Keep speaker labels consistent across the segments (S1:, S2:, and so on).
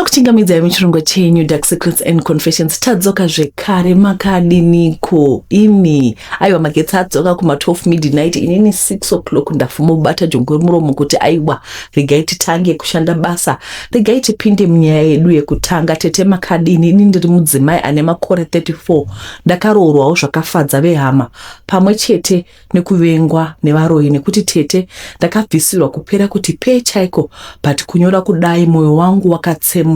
S1: Tinokuchingamidzai muchirongwa chenyu Dark Secrets and Confessions. Tadzoka zvekare, makadiniko imi? Aiwa, magetsi adzoka kuma 12 midnight, inini 6 o'clock ndafuma kubata jongwe muromo kuti aiwa, regai titange kushanda basa, regai tipinde munyaya yedu yekutanga. Tete, makadini? Ini ndiri mudzimai ane makore 34, ndakaroorwawo zvakafadza vehama pamwe chete nekuvengwa nevaroyi, nekuti tete, ndakabvisirwa kupera kuti pee chaiko. But kunyora kudai mwoyo wangu wakatsemuka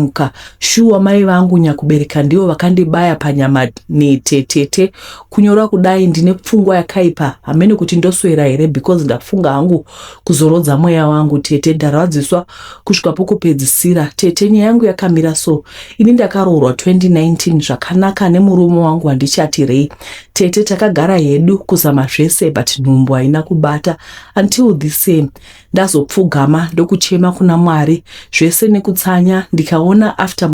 S1: shuwa. Mai vangu nyakubereka ndivo vakandibaya panyama nete. Tete, kunyora kudai ndine pfungwa yakaipa, hamene kuti ndoswera here, because ndafunga hangu kuzorodza mweya wangu. Tete, ndarwadziswa kusvika pokupedzisira. Tete, nyaya yangu yakamira so: ini ndakaroorwa 2019 zvakanaka nemurume wangu handichati Rei. Tete, takagara hedu kuzama zvese, but nhumbu haina kubata until this year. Ndazopfugama ndokuchema kuna Mwari zvese nekutsanya, ndikaona after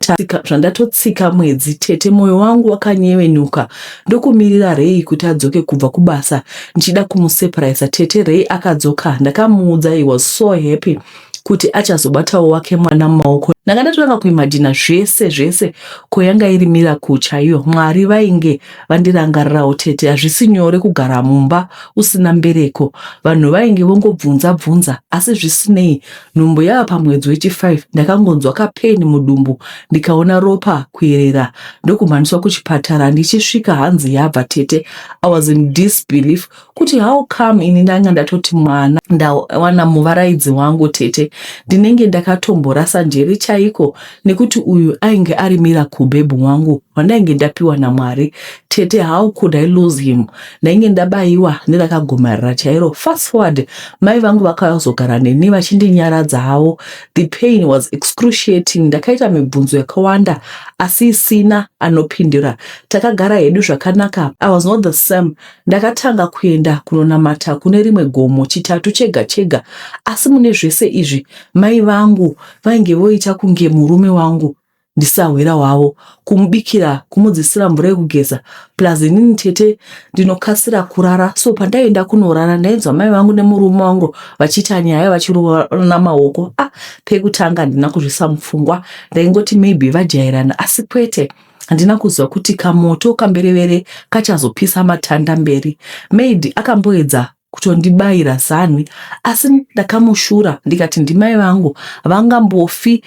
S1: zvandatotsika mwedzi. Tete, mwoyo wangu wakanyevenuka, ndokumirira Rei kuti adzoke kubva kubasa, ndichida kumusurprise. Tete, Rei akadzoka, ndakamuudza. He was so happy kuti achazobatawo wake mwana mumaoko. Ndanga ndatotanga kuimagina zvese zvese, ko yanga iri miracle chaiyo. Mwari vainge vandirangarirawo. Tete, hazvisi nyore kugara mumba usina mbereko, vanhu vainge vongobvunza bvunza. Asi zvisinei, nhumbu yava pamwedzi wechi5, ndakangonzwa kapain mudumbu, ndikaona ropa kuyerera, ndokumhanyiswa kuchipatara. Ndichisvika, hanzi yabva. Tete, I was in disbelief kuti how come ini ndanga ndatoti mwana ndawana muvaraidzi wangu. Tete, ndinenge ndakatomborasa njere chaiko, nekuti uyu ainge ari miracle baby wangu wandainge ndapiwa naMwari. Tete, how could I lose him? Ndainge ndabayiwa nerakagomarara chairo. Fast forward, mai vangu vakazogara neni vachindinyaradza havo. The pain was excruciating. Ndakaita mibvunzo yakawanda asi isina anopindura. Takagara hedu zvakanaka. I was not the same. Ndakatanga kuenda kunonamata kune rimwe gomo Chitatu chega chega. Asi mune zvese izvi, mai vangu vainge voita kunge murume wangu ndisahwira wavo, kumubikira, kumudzisira mvura yekugeza. Plus inini, tete, ndinokasira kurara, so pandaienda kunorara ndainzwa mai vangu nemurume wangu vachiita nyaya, vachirovana maoko. Ah, pekutanga handina kuzvisa mupfungwa, ndaingoti maybe vajairana, asi kwete. Handina kuziva kuti kamoto kamberevere kachazopisa matanda mberi. Maid akamboedza kutondibayira zanhi, asi ndakamushura ndikati ndimai vangu, vangambofi,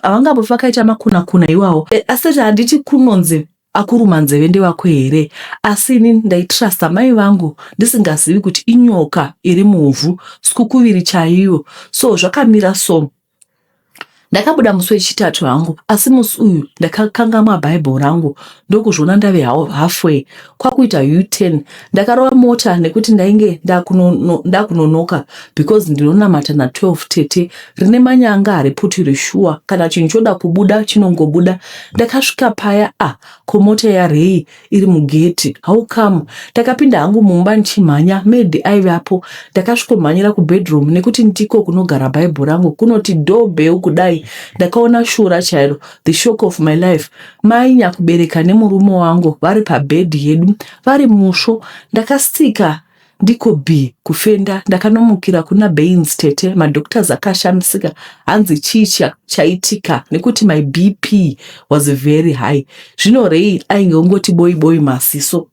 S1: havangambofi vakaita makuna-kuna iwawo. Asi handiti kunonzi akuruma nzeve ndewako here? Asi ini ndaitrusta mai vangu, ndisingazivi kuti inyoka iri muvhu, sikukuviri chaiyo. So zvakamira so: ndakabuda musi weChitatu hangu, asi musi uyu ndakakangamwa Bhaibheri rangu, ndokuzviona ndave halfway kwakuita U10. Ndakarova mota nekuti ndainge ndakunonoka because ndinonamata na12. Tete, rine manyanga hariputiri shuwa, kana chinhu choda kubuda chinongobuda. Ndakasvika paya, ah, ko mota yaRei iri mugeti? How come? Ndakapinda hangu mumba ndichimhanya, maid aivapo. Ndakasvikomhanyira kubedroom nekuti ndiko kunogara Bhaibheri rangu. Kunoti doorbell kudai, ndakaona shura chairo, the shock of my life: mai nyakubereka nemurume wangu vari pabhedhi yedu, vari musvo. Ndakastika ndiko b kufenda. Ndakanomukira kuna Bains. Tete, madoctors akashamisika, hanzi chii chaitika, nekuti my BP was very high. Zvino Rei ainge ongoti boi boi masiso.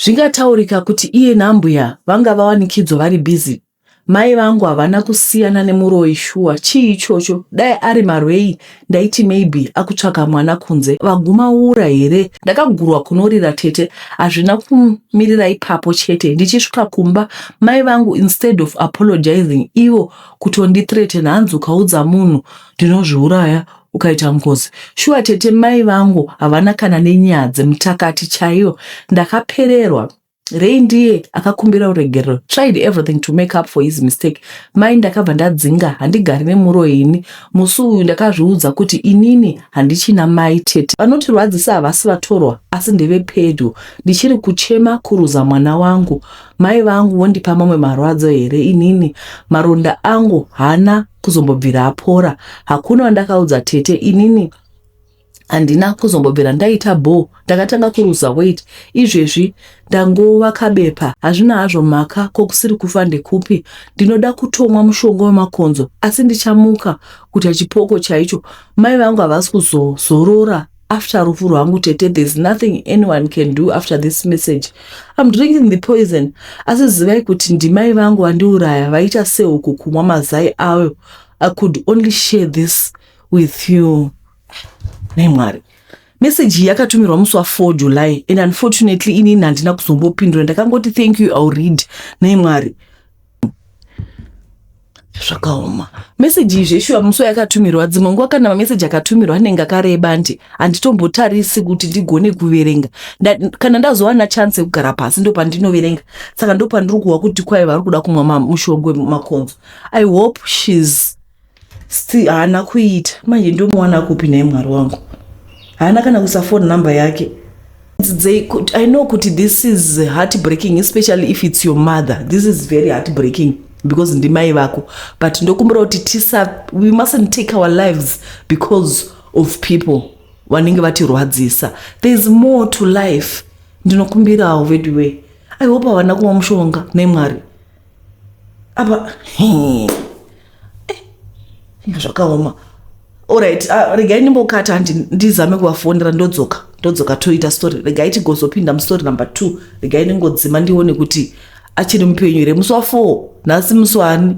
S1: Zvingataurika kuti iye nambuya vanga vawanikidzwa vari busy. Mai vangu havana kusiyana nemuroyi shuwa. Chii ichocho? Dai ari marwei ndaiti maybe akutsvaka mwana kunze, vaguma ura here? Ndakagurwa kunorira. Tete, hazvina kumirira ipapo chete. Ndichisvika kumba, mai vangu, instead of apologizing, ivo kutondithreaten, hanzi ukaudza munhu ndinozviuraya, ukaita ngozi. Shuwa tete, mai vangu havana kana nenyadzi, mutakati chaiyo. Ndakapererwa. Rei ndiye akakumbira uregerero, tried everything to make up for his mistake. Mai ndakabva ndadzinga, handigari nemuroyi ini. Musi uyu ndakazviudza kuti inini handichina mai. Tete, vanotirwadzisa havasi vatorwa, asi ndevepedyo. Ndichiri kuchema kuruza mwana wangu, mai vangu vondipa mamwe marwadzo here inini? Maronda angu haana kuzombobvira apora. Hakuna wandakaudza, tete. Inini Handina kuzombobvira ndaita bho. Ndakatanga kuruza weight. Izvezvi ndangova kabepa. Hazvina hazvo mhaka ko kusiri kufa ndekupi. Ndinoda kutomwa mushonga wemakonzo asi ndichamuka kuita chipoko chaicho. Mai vangu havasi kuzozorora after rufu rwangu tete. There's nothing anyone can do after this message. I'm drinking the poison. Asi zivai kuti ndimai vangu vandiuraya vaita sehuku kumwa mazai ayo. I could only share this with you. Nhai Mwari. Message iyi yakatumirwa musi wa4 July and unfortunately inini handina kuzombopindura ndakangoti thank you I'll read. Nhai Mwari. Zvakaoma. Message iyi zveshuwa musi wayakatumirwa dzimwe nguva kana mameseji akatumirwa anenge akareba ndi handitombotarisi kuti ndigone kuverenga. Kana ndazowana chance yekugara pasi ndopandinoverenga. Saka ndopandiri kuhwa kuti kwai vari kuda kumwa mushonga wemakonzo. I hope she's still haana kuita manje ndomuwana kupi nhai Mwari wangu. Haana kana kuisa phone number yake. I know kuti this is heartbreaking especially if it's your mother. This is very heartbreaking because ndimai vako. But ndokumbira kuti tisa we mustn't take our lives because of people vanenge vatirwadzisa. There's more to life. Ndinokumbirawo veduwe. I hope havana kumwa mushonga nemwari. Apa zvakaoma. Alright, regai ndimbokata ndizame kuvafonera ndodzoka. Ndodzoka toita story. Regai tigozopinda mustory number 2. Regai ndingodzima ndione kuti achiri mupenyu here. Musi wa4 nhasi musi wani.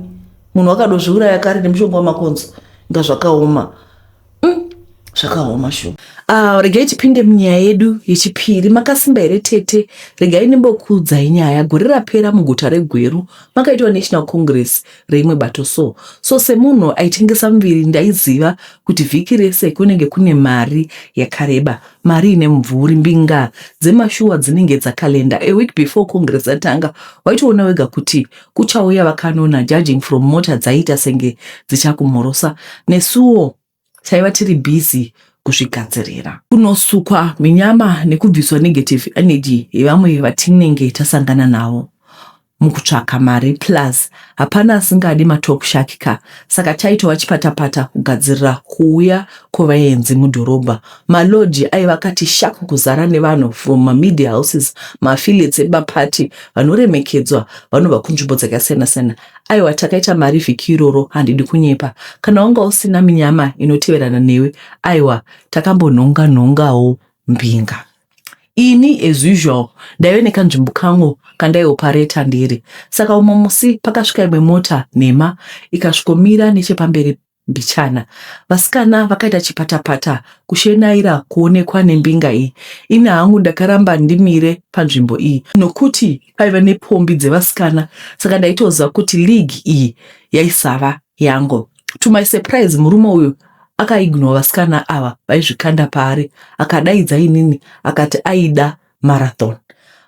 S1: Munhu wakadozviuraya kare nemushonga wamakonzo. Inga zvakaoma. Zvakaoma shuwa. Regai tipinde munyaya yedu yechipiri. Makasimba here tete? Regai ndimbokuudzai nyaya. Gore rapera muguta reGweru makaitwa National Congress reimwe bato so. So semunhu aitengesa muviri ndaiziva kuti vhiki rese kunenge kune mari yakareba. Mari ine mumvuri. Mbinga dzemashuwa dzinenge dzakalenda. A week before Congress yatanga waitoona wega kuti kuchauya vakanona judging from mota dzaiita senge dzichakumhorosa. Nesuwo taiva tiri busy kuzvigadzirira. Kunosukwa minyama nekubviswa negative energy yevamwe vatinenge tasangana navo mukutsvaka mari plus hapana asingadi matop shark ka saka chaitova chipatapata kugadzirira kuuya kwevaenzi mudhorobha. Malodge aiva akati shaku kuzara nevanhu from mamedia houses, maaffiliates emaparty vanoremekedzwa vanobva kunzvimbo dzakasiyana siyana. Aiwa takaita mari vhiki iroro handidi kunyepa. Kana wanga usina minyama inoteverana newe aiwa takambonhonga nhongawo mbinga. Ini as usual ndaive nekanzvimbo kangu kandaiopareta ndiri. Saka umwe musi pakasvika imwe mota nhema ikasvikomira nechepamberi mbichana. Vasikana vakaita chipatapata kushenaira kuonekwa nembinga iyi. Ini hangu ndakaramba ndimire panzvimbo iyi nokuti paiva nepombi dzevasikana saka ndaitoziva kuti league iyi yaisava yangu. To my surprise murume uyu akaignore vasikana ava vaizvikanda paari akadaidza inini akati aida marathon.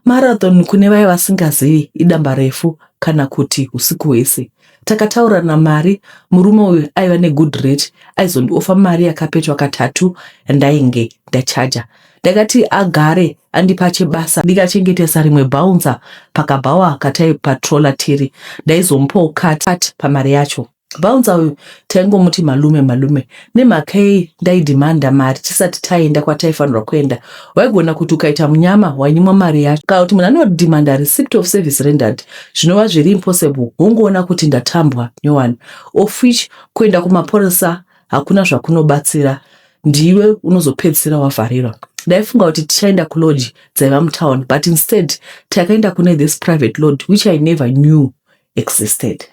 S1: Marathon kune vaya vasingazivi idamba refu kana kuti usiku hwese. Takataurirana mari murume uyu aiva negood rate aizondiofa mari yakapetwa katatu yandainge ndachaja. Ndakati agare andipa chebasa ndikachengetesa rimwe bouncer pakabhawa kataipatrola tiri. Ndaizomupawo cut pamari yacho. Bouncer uyu taingomuti malume malume. Nemhaka yei ndaidhimanda mari tisati taenda kwataifanirwa kuenda. Waigona kuti ukaita munyama wainyimwa mari yacho. Kana kuti munhu anodhimanda receipt of service rendered zvinova zviri impossible wongoona kuti ndatambwa nyowani. Of which kuenda kumapurisa hakuna zvakunobatsira ndiwe unozopedzisira wavharirwa. Ndaifunga kuti tichaenda kulodge dzaiva mutown but instead takaenda kune this private lodge which I never knew existed.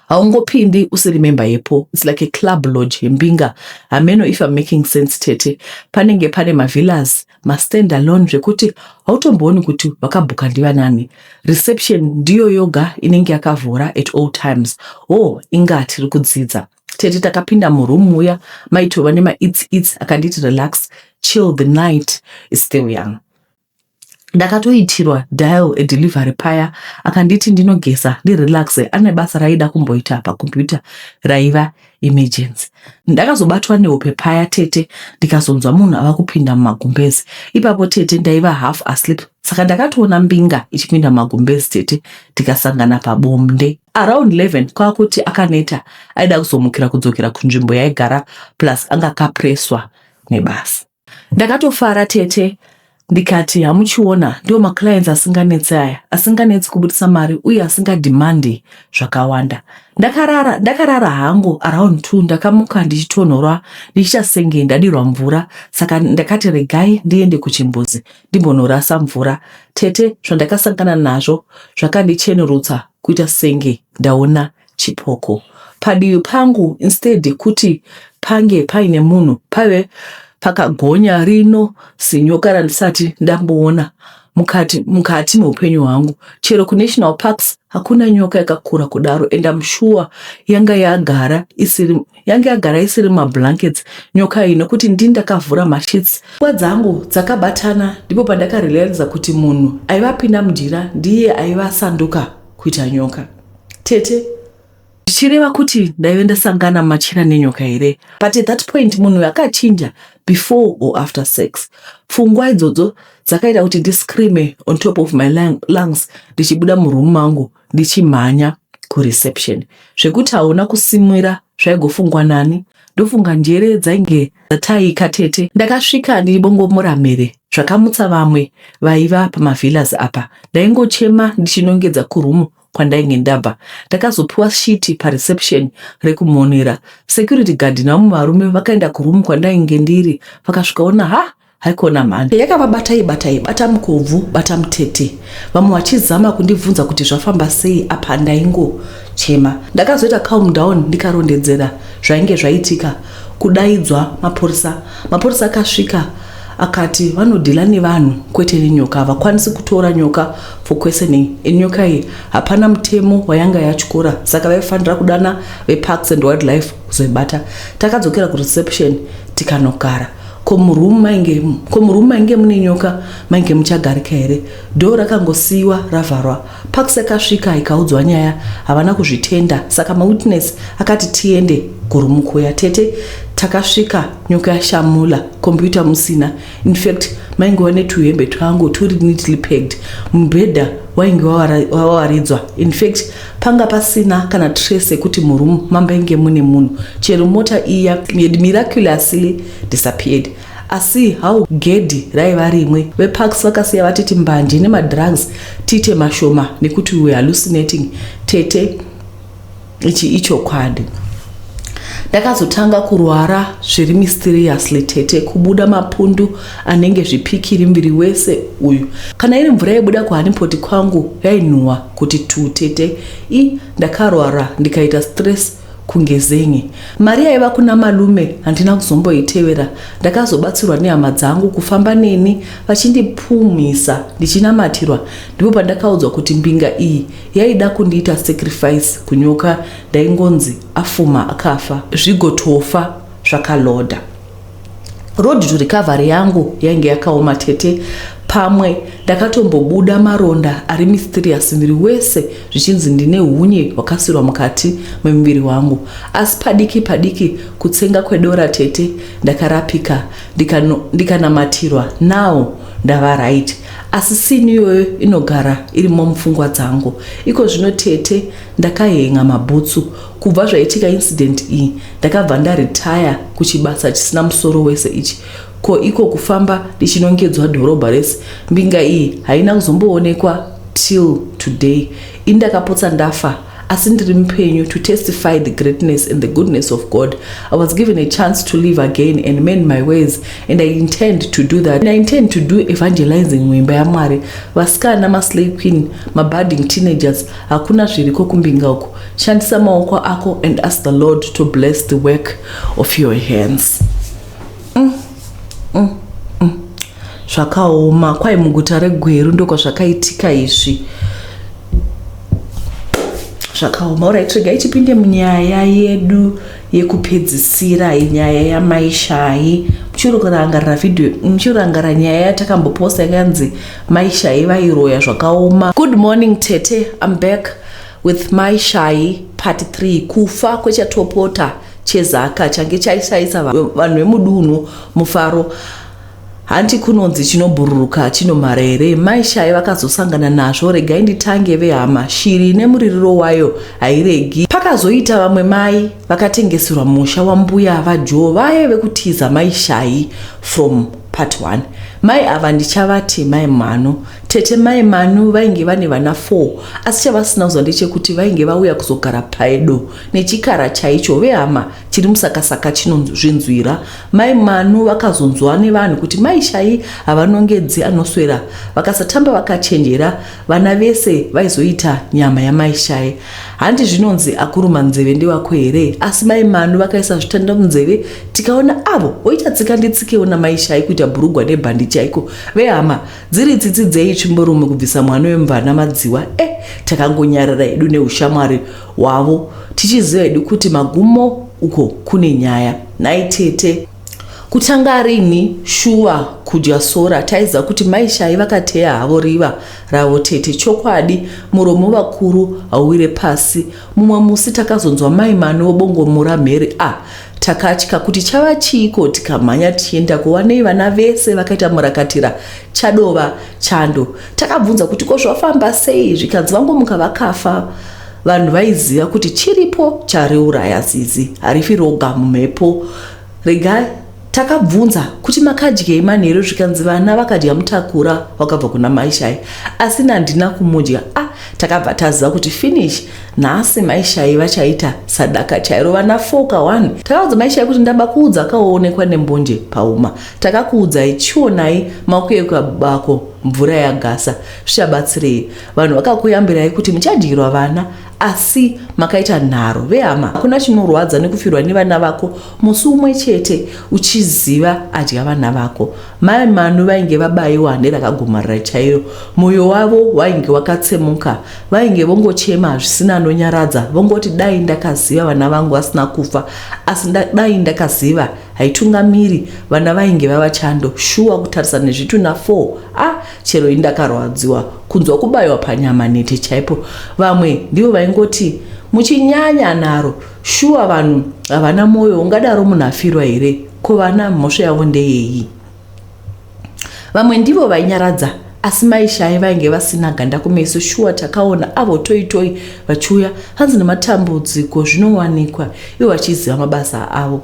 S1: Haungopindi usiri member yepo. It's like a club lodge yembinga. Hameno if I'm making sense tete. Panenge pane mavillas, mastand alone zvekuti hautombooni kuti vakabhuka ndivanani. Reception ndiyo yoga inenge yakavhura at all times. Oh, inga tiri kudzidza. Tete takapinda muroom muya maitova nema-its its akanditi relax, chill the night is still young. Ndakatoitirwa dial a delivery paya akanditi ndinogeza ndirelaxe ane basa raida kumboita pakombiyuta raiva emergency. Ndakazobatwa nehope paya tete ndikazonzwa munhu ava kupinda mumagumbezi. Ipapo tete ndaiva half asleep saka ndakatoona mbinga ichipinda mumagumbezi tete tikasangana pabonde. Around 11 kwakuti akaneta aida kuzomukira kudzokera kunzvimbo yaigara plus anga akapreswa. nebasa. Ndakatofara tete ndikati hamuchiona ndiwo maclients asinganetsi aya, asinganetsi kubudisa mari uye asingadhimandi zvakawanda. Ndakarara, ndakarara hangu around 2 ndakamuka ndichitonhorwa ndichiita senge ndadirwa mvura saka ndakati regai ndiende kuchimbuzi ndimbonorasa mvura. Tete zvandakasangana nazvo zvakandichenurutsa kuita senge ndaona chipoko. Padivi pangu instead yekuti pange paine munhu paive pakagonya rino zinyoka randisati ndamboona mukati mukati meupenyu hwangu. Chero kunational parks hakuna nyoka yakakura kudaro and I'm sure yanga yagara isiri yanga yagara isiri mablankets nyoka iyi nokuti ndini ndakavhura masheets. Pfungwa dzangu dzakabatana ndipo pandakarealiza kuti munhu aiva apinda mujira ndiye aiva asanduka kuita nyoka. Tete, zvichireva kuti ndaive ndasangana machira nenyoka here? But at that point munhu akachinja before or after sex. Pfungwa idzodzo dzakaita kuti ndiscreame on top of my lungs ndichibuda muroom mangu ndichimhanya kureception. Zvekuti hauna kusimira zvaigofungwa nani. Ndofunga njere dzainge dzataika tete. Ndakasvika ndichibongomora mhere zvakamutsa vamwe vaiva pamavillas apa. Ndaingochema ndichinongedza kuroom kwandainge ndabva. Ndakazopiwa shiti pareception rekumonera. Security guard nevamwe varume vakaenda kuroom kwandainge ndiri vakasvikaona ha haikona mhani. Yakava batai batai bata mukobvu bata mutete. Vamwe vachizama kundibvunza kuti zvafamba sei apa ndaingochema. Ndakazoita calm down ndikarondedzera zvainge zvaitika kudaidzwa mapurisa. Mapurisa akasvika akati vanodhila nevanhu kwete nenyoka havakwanisi kutora nyoka for questioning inyoka iyi hapana mutemo wayanga yatyora saka vaifanira kudana veparks and wildlife kuzoibata. Takadzokera kureception tikanogara. Ko muroom mainge ko muroom mainge mune nyoka mainge muchagarika here? Door rakangosiyiwa ravharwa. Parks yakasvika ikaudzwa nyaya havana kuzvitenda saka mawitness akati tiende kuroom kuya. Tete takasvika nyoka yashamula computer musina. In fact maingova netuhembe twangu turi neatly packed. Mubhedha wainge wawaridzwa. In fact panga pasina kana trace yekuti muroom mambainge mune munhu. Chero mota iya had miraculously disappeared. Asi how gedhi raiva rimwe. Veparks vakasiya vatiti mbanje nemadrugs tiite mashoma nekuti we were hallucinating. Tete ichi ichokwadi. Ndakazotanga kurwara zviri mysteriously tete, kubuda mapundu anenge zvipikiri muviri wese uyu. Kana iri mvura yaibuda kuhanipoti kwangu yainhuhwa kuti tu tete. I ndakarwara ndikaita stress kunge zen'e. Mari yaiva kuna malume handina kuzomboitevera. Ndakazobatsirwa nehama dzangu kufamba neni vachindipumhisa ndichinamatirwa. Ndipo pandakaudzwa kuti mbinga iyi yaida kundiita sacrifice kunyoka ndaingonzi afuma akafa zvigotofa zvakaloda. Road to recovery yangu yainge yakaoma tete. Pamwe ndakatombobuda maronda ari mysterious muviri wese zvichinzi ndine hunye hwakasirwa mukati memuviri wangu. Asi padiki padiki kutsenga kwedora tete ndakarapika ndikanamatirwa now ndava right. Asi scene iyoyo inogara irimo mupfungwa dzangu. Iko zvino tete ndakahenga mabhutsu. Kubva zvaitika incident iyi ndakabva ndaretire kuchibasa chisina musoro wese ichi. Ko iko kufamba ndichinongedzwa dhorobha rese. Mbinga iyi haina kuzomboonekwa till today. Ini ndakapotsa ndafa asi ndiri mupenyu to testify the greatness and the goodness of God. I was given a chance to live again and mend my ways and I intend to do that. And I intend to do evangelizing muimba yaMwari. Vasikana, maslay queen, mabudding teenagers, hakuna zviriko kumbinga uku. Shandisa maoko ako and ask the Lord to bless the work of your hands. Zvakaoma. Kwai muguta reGweru ndokwazvakaitika izvi. Zvakaoma. Alright, regai tipinde munyaya yedu yekupedzisira, nyaya yaMaishai. Muchirangarira video, muchirangarira nyaya yatakamboposta yakanzi Maishai vairoya zvakaoma. Good morning tete, I'm back with Maishai part 3. Kufa kwechatopota chezaka change chaishaisa vanhu vemudunhu mufaro. Hanti kunonzi chinobhururuka chinomhara here? Maishai vakazosangana nazvo. Regai nditange vehama. Shiri nemuririro wayo hairegi. Pakazoita vamwe mai vakatengeserwa musha wambuya vaJoe vaye vekutiza mai Shayi from part 1. Mai ava ndichavati mai Manu. Tete mai Manu vainge vane vana 4 asi chavasina kuziva ndechekuti vainge vauya kuzogara paedo nechikara chaicho vehama chiri musakasaka chinozvinzwira. Mai Manu vakazonzwa nevanhu kuti mai Shayi havanongedzi anoswera vakasatamba vakachenjera Vana vese vaizoita nyama yamai Shaye. Handi zvinonzi akuruma nzeve ndewako here? Asi mai Manu vakaisa zvitanda munzeve tikaona avo voita tsika nditsikewo namai Shaye kuita bhurugwa nebhandi chaiko. Vehama, dziri tsitsi dzei tsvimborume kubvisa mwana wemvana madziwa? Eh, takangonyarara hedu neushamwari hwavo tichiziva hedu kuti magumo uko kune nyaya. Nhai tete. Kutanga rini shuwa kudya sora taiziva kuti mai Shayi vakateya havo riva ravo tete chokwadi muromo vakuru hauwire pasi mumwe musi takazonzwa mai Manu vobongomora mhere a ah, takatya kuti chava chiiko tikamhanya tichienda kuwanei vana vese vakaita murakatira chadova chando takabvunza kuti ko zvafamba sei zvikanzi vangomuka vakafa Vanhu vaiziva kuti chiripo chariuraya zizi harifi roga mumhepo. Rega takabvunza kuti makadyei manheru zvikanzi vana vakadya mutakura wakabva kuna mai Shai asi nandina kumudya. Ah, takabva taziva kuti finish nhasi mai Shai vachaita sadaka chairo vana foka one. Takaudza mai Shai kuti ndaba kuudza akaonekwa nembonje pauma. Takakuudzai chionai makuyeuka bako mvura yagasa zvichabatsirei. Vanhu vakakuyambirai kuti muchadyirwa vana asi makaita nharo. Vehama, hakuna chinorwadza nekufirwa nevana vako musi umwe chete uchiziva adya vana vako. Mai Manu vainge vabaiwa nerakagomarara chairo. Moyo wavo wainge wakatsemuka. Vainge vongochema zvisina anonyaradza vongoti dai ndakaziva vana vangu vasina kufa asi dai ndakaziva haitungamiri vana vainge vava chando shuwa kutarisa nezvitunha 4 ah chero ini ndakarwadziwa kunzwa kubayiwa panyama nhete chaipo vamwe ndivo vaingoti muchinyanya naro shuwa vanhu havana mwoyo ungadaro munhu afirwa here ko vana mhosva yavo ndeyei vamwe ndivo vainyaradza asi mai Shayi vainge vasina ganda kumeso shuwa takaona avo toi toi vachiuya hanzi nematambudziko zvinowanikwa ivo vachiziva mabasa avo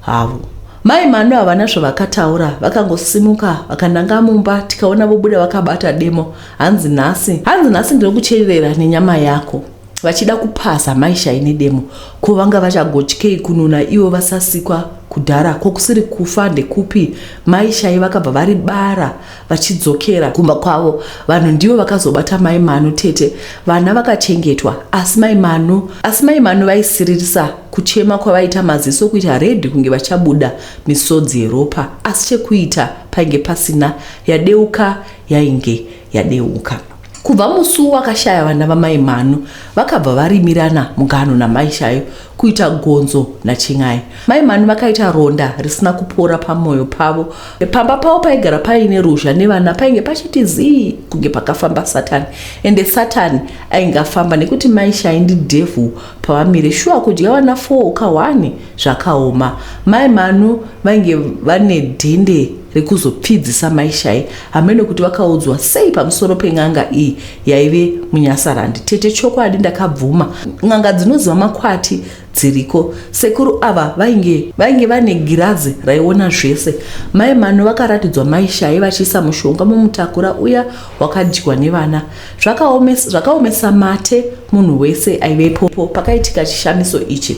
S1: havo mai Manu havana zvavakataura vakangosimuka vakananga mumba tikaona vobuda vakabata demo hanzi nhasi hanzi nhasi ndinokucherera nenyama yako vachida kupaza mai Shayi nedemo ko vanga vachagotyei kununa ivo vasasikwa kudhara ko kusiri kufa ndekupi mai Shayi vakabva vari bara vachidzokera kumba kwavo vanhu ndivo vakazobata mai Manu tete vana vakachengetwa asi mai Manu asi mai Manu vaisiririsa kuchema kwavaita maziso kuita redhi kunge vachabuda misodzi yeropa asi chekuita painge pasina yadeuka yainge yadeuka kubva musi wakashaya vana vamai Manu vakabva varimirana mugano namai Shayo kuita gonzo nachin'ai mai Manu vakaita ronda risina kupora pamwoyo pavo pamba pavo paigara paine ruzha nevana painge pachiti zii kunge pakafamba satani ende satani ainge afamba nekuti mai Shai ndidhevhu pavamire shuwa kudya vana 4 ka 1 zvakaoma mai Manu vainge vane dhende rekuzopfidzisa mai Shai hameno kuti vakaudzwa sei pamusoro pen'anga iyi yaive munyasarandi tete chokwadi ndakabvuma n'anga dzinoziva makwati dziriko sekuru ava vainge vainge vane girazi raiona zvese mai Manu vakaratidzwa mai Shai vachiisa mushonga mumutakura uya wakadyiwa nevana zvakaomesa zvakaomesa mate munhu wese aivepo pakaitika chishamiso ichi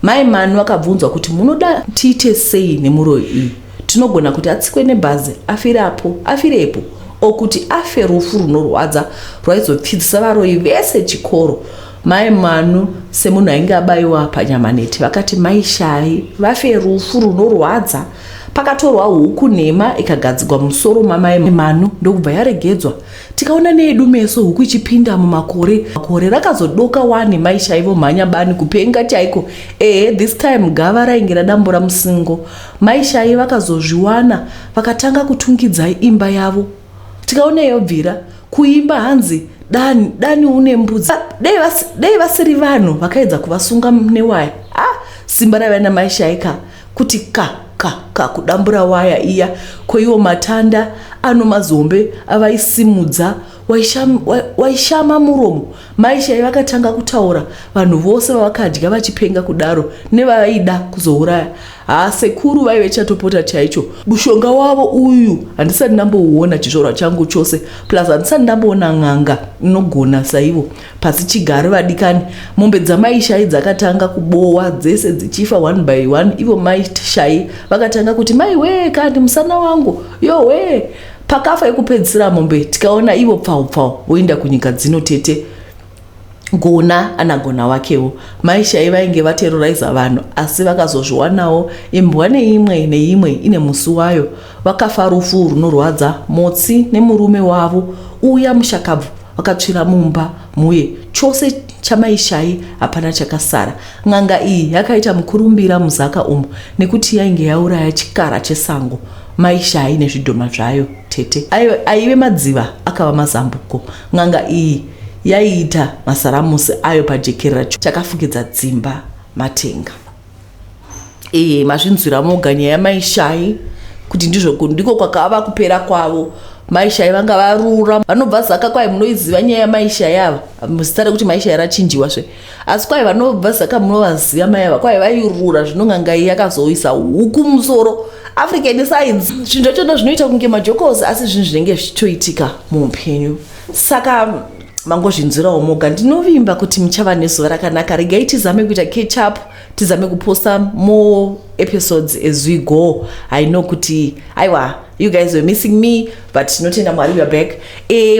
S1: mai Manu vakabvunzwa kuti munoda tiite sei nemuroyi uyu tinogona kuti atsikwe nebhazi afirapo afirepo okuti afe rufu runorwadza rwaizopfidzisa varoyi vese chikoro mai Manu semunhu ainge abayiwa panyamaneti vakati mai Shai vafe rufu runorwadza pakatorwa huku nhema ikagadzikwa musoro mamai Manu ndokubva yaregedzwa tikaona needu meso huku ichipinda mumakore makore rakazodoka wani mai Shai vomhanya bani kupenga chaiko ehe this time gava rainge radambura musingo mai Shai vakazozviwana vakatanga kutungidza imba yavo tikaona yobvira kuimba hanzi dani dani une mbudzi dei vasi, dei vasiri vanhu vakaedza kuvasunga newaya ah simba raiva namai Shai ka kuti ka ka ka kudambura waya iya ko iwo matanda ano mazombe avaisimudza Waishama muromo. Maishai vakatanga kutaura vanhu vose vavakadya vachipenga kudaro nevaida kuzouraya. Haa, sekuru vaive chatopota chaicho. Mushonga wavo uyu handisati ndambouona chizvarwa changu chose, plus handisati ndamboona n'anga inogona saivo. Pasi chigare vadikani, mombe dzamaishai dzakatanga kubowa dzese dzichifa one by one. Ivo maishai vakatanga kuti, "Maiwe kandi, musana wangu, yowe!" Pakafa yekupedzisira mombe, tikaona ivo pfau pfau voenda kunyika dzino. Tete Gona anagona wakewo. Maishai vainge vaterroriza vanhu, asi vakazozviwanawo. Imbwa neimwe neimwe ine musi wayo. Vakafa rufu runorwadza, Motsi nemurume wavo uya mushakabvu. Vakatsvira mumba muye chose chamaishai, hapana chakasara. N'anga iyi yakaita mukurumbira muzaka umu nekuti yainge yauraya chikara chesango, Maishai nezvidhoma zvayo. Tete, aive madziva akava mazambuko. N'anga iyi yaiita masaramusi ayo pajekerera chakafukidza dzimba matenga. E, mazvinzwira moga nyaya yamaishai kuti ndizvo ndiko kwakava kupera kwavo. Maishai vanga varura vanobva Zaka. Kwai munoiziva nyaya yamaishai ava, zita rekuti Maishai rachinjiwa zve, asi kwai vanobva Zaka munovaziva mai ava. Kwai vairura zvino n'anga iyi yakazoisa huku musoro. African science, zvinhu zvachona zvinoita kunge majokosi, asi zvinhu zvinenge zvichitoitika muupenyu. Saka mangozvinzwirawo moga. Ndinovimba kuti muchava nezuva rakanaka. Regai tizame kuita catch up, tizame kuposta more episodes as we go. I know kuti aiwa, you guys were missing me, but tinotenda Mwari, we are back.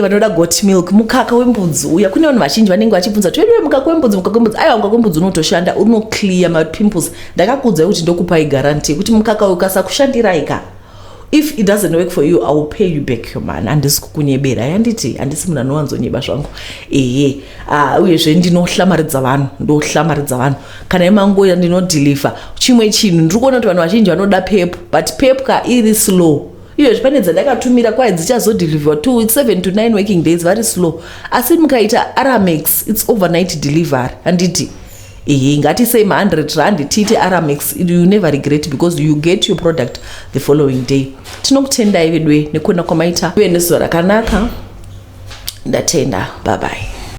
S1: Vanoda goat milk, mukaka wembudzi uya, kune vanhu vazhinji vanenge vachibvunza, "Toediwe mukaka wembudzi, mukaka wembudzi?" Aiwa, mukaka wembudzi unotoshanda, unoclear mapimples. Ndakakuudzai kuti ndokupai guarantee yekuti mukaka uyu ukasakushandirai ka, if it doesn't work for you, I will pay you back your money. Handisi kukunyebera, yanditi handisi munhu anowanzonyeba zvangu. Ehe, uyezve ndinohlamaridza vanhu, ndohlamaridza vanhu kana imangoya ndinodeliver. Chimwe chinhu ndiri kuona kuti vanhu vazhinji vanoda Pep, but Pep ka iri slow. Iyozvi pane dzandakatumira, kwai dzichazodeliverwa 2 weeks, 7 to 9 working days, vari slow. Asi mukaita Aramex, it's overnight delivery, handiti? Ehe, ngatisei ma100 rand tiite Aramex. You never regret because you get your product the following day. Tinokutendai vedwe nekuona kwamaita uye nezuva rakanaka. Ndatenda, bye bye.